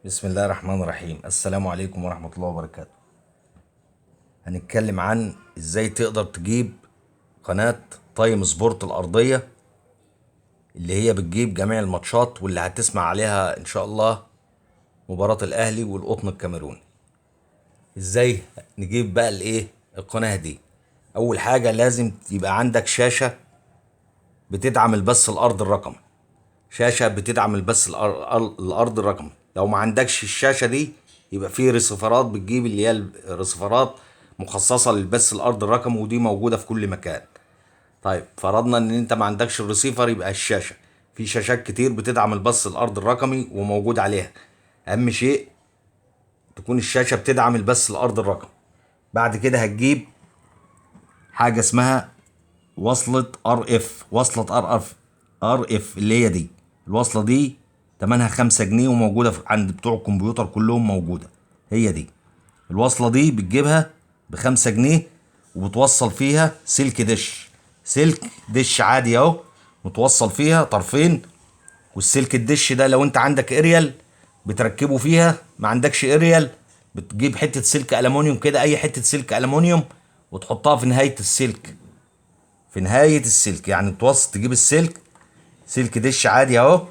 بسم الله الرحمن الرحيم. السلام عليكم ورحمة الله وبركاته. هنتكلم عن ازاي تقدر تجيب قناة تايم سبورت الأرضية اللي هي بتجيب جميع الماتشات واللي هتسمع عليها ان شاء الله مباراة الأهلي والقطن الكاميروني. ازاي نجيب بقى الايه القناة دي؟ اول حاجة لازم يبقى عندك شاشة بتدعم البث الارضي الرقمي، شاشة بتدعم البث الارضي الرقمي. لو ما عندكش الشاشة دي يبقى في ريسيفرات بتجيب اللي هي الريسيفرات مخصصة للبث الارضي الرقمي، ودي موجودة في كل مكان. طيب فرضنا ان انت ما عندكش الريسيفر، يبقى الشاشة، في شاشات كتير بتدعم البث الارضي الرقمي وموجود عليها. اهم شيء تكون الشاشة بتدعم البث الارضي الرقمي. بعد كده هتجيب حاجة اسمها وصلة RF، وصلة RF اللي هي دي. الوصلة دي تمنها 5 جنيه وموجودة عند بتوع الكمبيوتر كلهم موجودة. هي دي الوصلة دي بتجيبها ب5 جنيه وبتوصل فيها سلك دش، سلك دش عادي اهو متوصل فيها طرفين. والسلك الدش ده لو انت عندك اريال بتركبه فيها، ما عندكش اريال بتجيب حتة سلك ألمونيوم كده، اي حتة سلك ألمونيوم وتحطها في نهاية السلك، في نهاية السلك. يعني توصل تجيب السلك، سلك دش عادي اهو،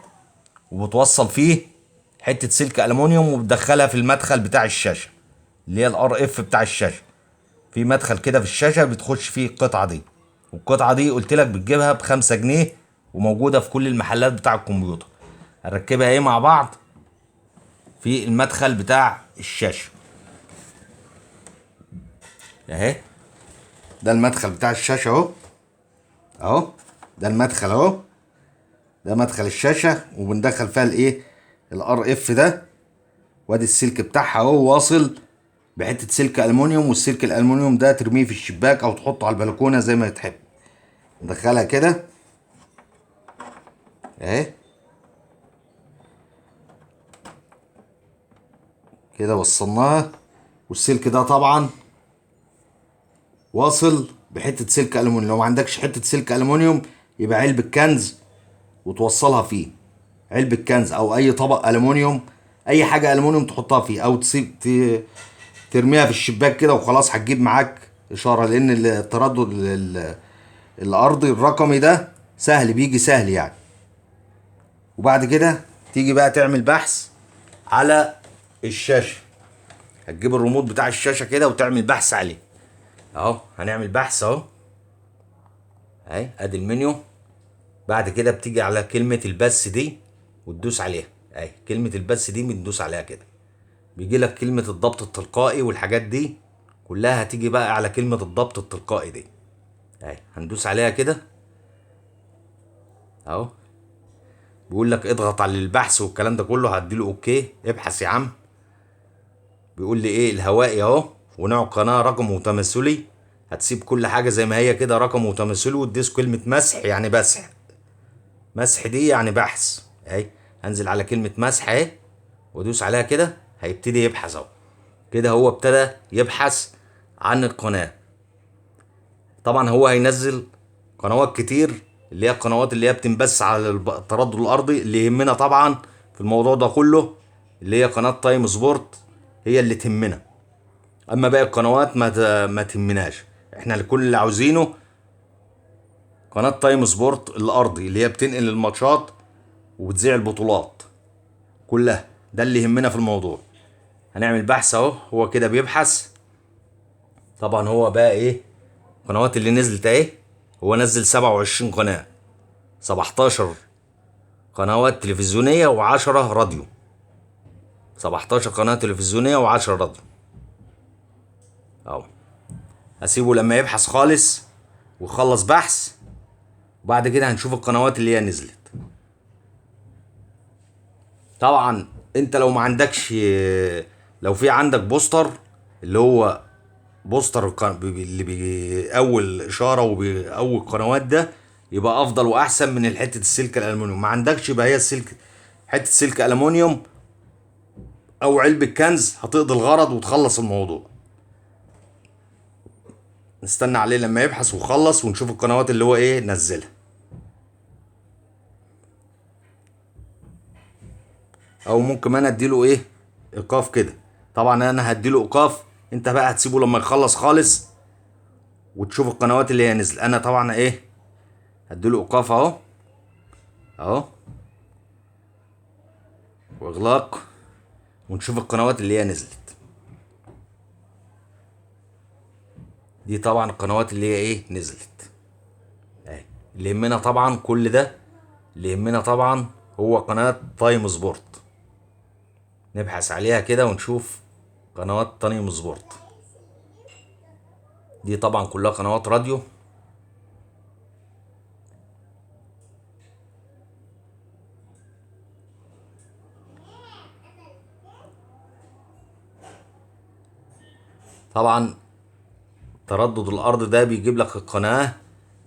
وبتوصل فيه حتة سلك ألمونيوم وبتدخلها في المدخل بتاع الشاشة اللي هي ال RF بتاع الشاشة. في مدخل كده في الشاشة بتخش فيه القطعة دي، والقطعة دي قلت لك بتجيبها ب5 جنيه وموجودة في كل المحلات بتاع الكمبيوتر. هنركبها ايه مع بعض في المدخل بتاع الشاشة اهي. ده المدخل بتاع الشاشة اهو، اهو ده المدخل اهو، ده مدخل الشاشة، وبندخل فيها الايه ال RF ده، وادي السلك بتاعها اهو واصل بحتة سلك ألمونيوم، والسلك الألمونيوم ده ترميه في الشباك او تحطه على البلكونة زي ما تحب. ندخلها كده اهي كده، وصلناها. والسلك ده طبعا واصل بحتة سلك ألمونيوم. لو ما عندكش حتة سلك ألمونيوم يبقى علبة كنز وتوصلها فيه، علبة كنز او اي طبق ألمونيوم، اي حاجة ألمونيوم تحطها فيه، او تسيب ترميها في الشباك كده وخلاص هتجيب معاك اشارة. لان التردد الارضي الرقمي ده سهل، بيجي سهل يعني. وبعد كده تيجي بقى تعمل بحث على الشاشة، هتجيب الريموت بتاع الشاشة كده وتعمل بحث عليه اهو. هنعمل بحث اهو، اهي ادي المنيو. بعد كده بتيجي على كلمة البث دي وتدوس عليها اهي، كلمة البث دي بندوس عليها كده، بيجي لك كلمة الضبط التلقائي والحاجات دي كلها. هتيجي بقى على كلمة الضبط التلقائي دي اهي، هندوس عليها كده اهو. بيقول لك اضغط على البحث والكلام ده كله، هديله okay، ابحث يا عم. بيقول لي ايه الهوائي اهو، ونوع القناة رقم وتماثلي. هتسيب كل حاجة زي ما هي كده رقم وتماثلي، وتدوس كلمة مسح، يعني مسح، مسح دي يعني بحث اهي. هنزل على كلمة مسح اهي وادوس عليها كده، هيبتدي يبحث اهو كده. هو ابتدى يبحث عن القناة. طبعا هو هينزل قنوات كتير، اللي هي القنوات اللي هي بتنبث على التردد الارضي. اللي يهمنا طبعا في الموضوع ده كله اللي هي قناة تايم سبورت، هي اللي تهمنا. اما باقي القنوات ما تهمناش. احنا كل اللي عاوزينه قناة تايم سبورت الارضي اللي هي بتنقل الماتشات وبتذيع البطولات كلها، ده اللي يهمنا في الموضوع. هنعمل بحث اهو، هو كده بيبحث. طبعا هو بقى ايه القنوات اللي نزلت اهي، هو نزل 27 قناة، 17 قنوات تلفزيونية و10 راديو، 17 قناة تلفزيونية و10 راديو اهو. هسيبه لما يبحث خالص ويخلص بحث، وبعد كده هنشوف القنوات اللي هي نزلت. طبعا انت لو ما عندكش، لو في عندك booster اللي هو booster اللي بيقوي الاشارة وبيقوي القنوات ده، يبقى افضل واحسن من حتة السلك الالومنيوم. ما عندكش يبقى هي السلك، حتة سلك الومنيوم او علبة كنز هتقضي الغرض وتخلص الموضوع. نستنى عليه لما يبحث ويخلص ونشوف القنوات اللي هو ايه نزلها. او ممكن انا اديله ايه ايقاف كده. طبعا انا هديله ايقاف، انت بقى هتسيبه لما يخلص خالص وتشوف القنوات اللي هي نزل. انا طبعا ايه هديله ايقاف اهو اهو واغلاق، ونشوف القنوات اللي هي نزلت. دي طبعا القنوات اللي هي ايه نزلت اهي. اللي يهمنا طبعا كل ده، اللي يهمنا طبعا هو قناة تايم سبورت. نبحث عليها كده ونشوف قنوات تايم سبورت. دي طبعا كلها قنوات راديو. طبعا تردد الارض ده بيجيب لك القناة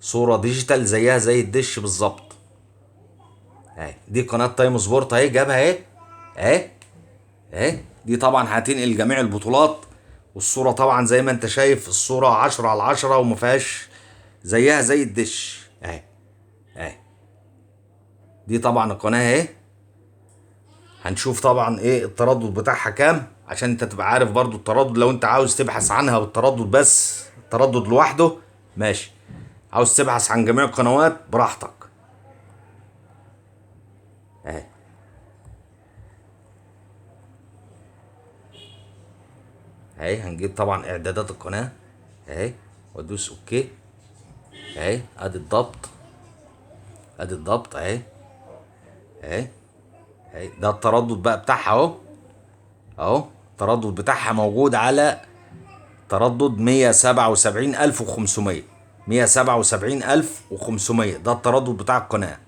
صورة digital زيها زي الدش بالظبط. اهي دي قناة تايم سبورت اهي، جابها اهي اهي اهي. دي طبعا هتنقل جميع البطولات، والصورة طبعا زي ما انت شايف الصورة 10 على 10 وما فيهاش، زيها زي الدش اهي اهي. دي طبعا القناة اهي. هنشوف طبعا ايه التردد بتاعها كام عشان انت تبقى عارف برضو التردد، لو انت عاوز تبحث عنها بالتردد بس، التردد لوحده ماشي، عاوز تبحث عن جميع القنوات براحتك اهي. اهي هنجيب طبعا اعدادات القناة اهي، وادوس okay اهي. ادي الضبط، ادي الضبط اهي اهي اهي. ده التردد بقى بتاعها اهو اهو. التردد بتاعها موجود على تردد 177500، 177500 ده التردد بتاع القناة،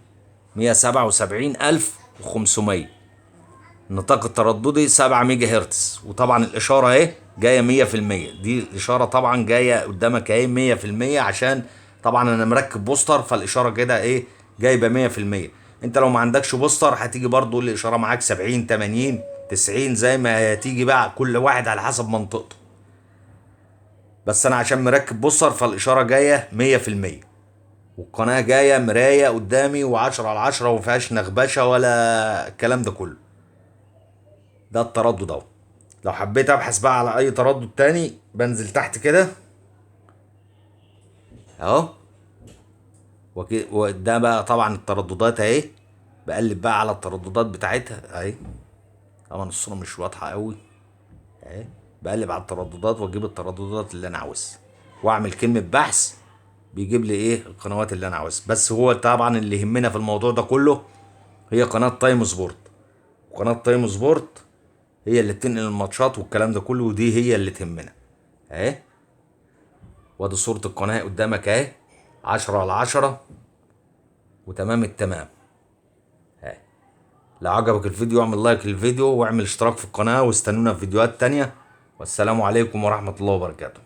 177500. النطاق الترددي 7 ميجا هرتز، وطبعا الإشارة اهي جاية 100%. دي الإشارة طبعا جاية قدامك اهي 100%، عشان طبعا أنا مركب booster فالإشارة كده ايه جايبة 100%. انت لو ما عندكش booster هتيجي برضو الإشارة معاك 70 80 90 زي ما هتيجي بقى، كل واحد على حسب منطقته. بس انا عشان مركب booster فالإشارة جاية 100%، والقناة جاية مراية قدامي و10 على 10 ومفيهاش نغبشة ولا الكلام ده كله. ده التردد اهو. لو حبيت ابحث بقى على اي تردد تاني بنزل تحت كده اهو، وده بقى طبعا الترددات اهي. بقلب بقى على الترددات بتاعتها اهي. طبعا الصورة مش واضحة قوي اهي. بقلب على الترددات واجيب الترددات اللي انا عاوزها، واعمل كلمة بحث بيجيب لي ايه القنوات اللي انا عاوزها. بس هو طبعا اللي يهمنا في الموضوع ده كله هي قناة تايم سبورت، وقناة تايم سبورت هي اللي بتنقل الماتشات والكلام ده كله، ودي هي اللي تهمنا اهي. وادي صورة القناة قدامك اهي، 10 على 10 وتمام التمام اهي. لو عجبك الفيديو اعمل like للفيديو واعمل اشتراك في القناة، واستنونا في فيديوهات تانية. والسلام عليكم ورحمة الله وبركاته.